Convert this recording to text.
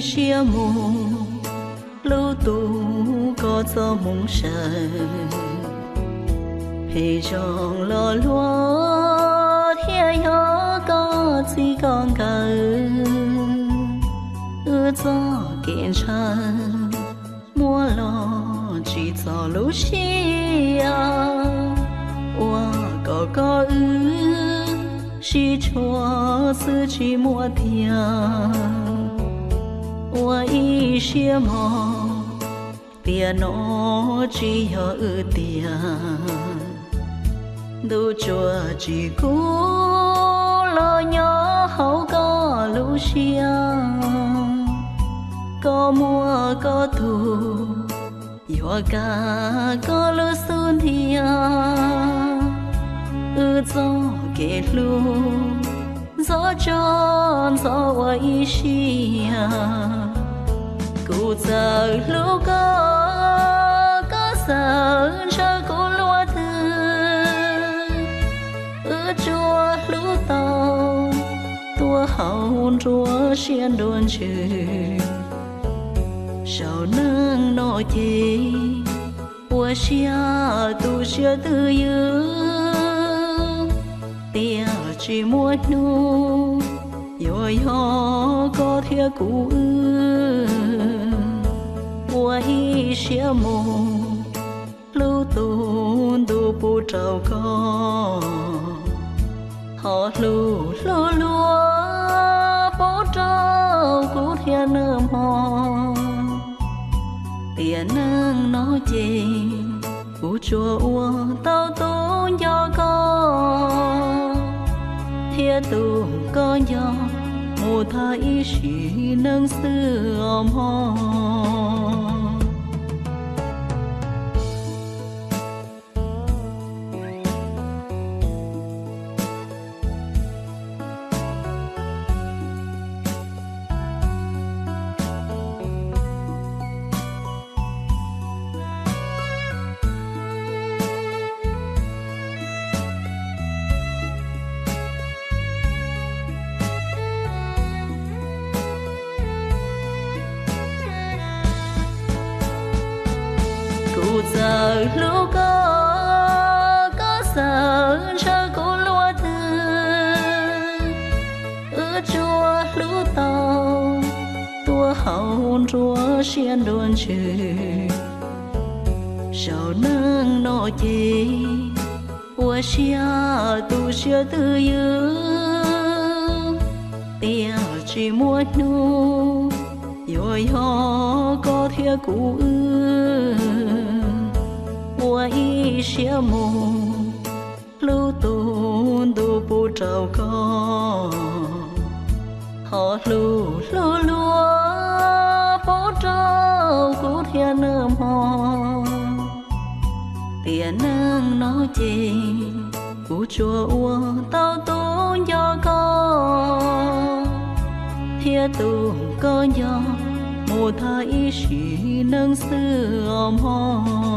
siab mus hlub tus koj txoj hmoov sawv, phem zoo los luag thiaj yog koj txij koj nkawm. Wb txoj kev ntshaw muaj los tsis txog lub siab, ua kom koj wb sib tshuam xwb tsis muaj tiag. Ua ib siab mog, tiam no tsis yog wb tiag. Ntuj tsuas tsim kub los nyob hauv koj lub siab. Koj muaj koj tus, yuav kav koj lub xub ntiag. Wb txoj kev hlub ntxov tso ntxov ua ib siab. Kuv txawm hlub koj, koj txawm ntshaw kuv luaj twg. Wb tsuas hlub tau tuaj haus nruab siab nruab ntsws. Saum neej no ces ua siab tu siab twj ywm, tiam tsis muaj hnub yuav yog koj thiab kuv wb. Ua ib siab mus hlub tus ntuj pub rau koj, ho hlub hlub luag pub rau kuv thiab nawb mog. Tiam neej no ces kuv tsuas ua tau tus nco koj thiab tus koj nco mus tag ib sim neej xwb os mog. Kuv txawm hlub koj, koj txawm ntshaw kuv luaj twg. Wb tsuas hlub tau tuaj haus nruab siab nruab ntsws. Saum neej no ces ua siab tu siab twj ywm, tiam tsis muaj hnub yuav yog koj thiab kuv wb. Ua ib siab mus hlub tus ntuj pub rau koj, ho hlub hlub luag pub rau kuv thiab nawb mog. Tiam neej no ces kuv tsuas ua tau tus nco koj thiab tus koj nco mus tag ib sim neej xwb os mog.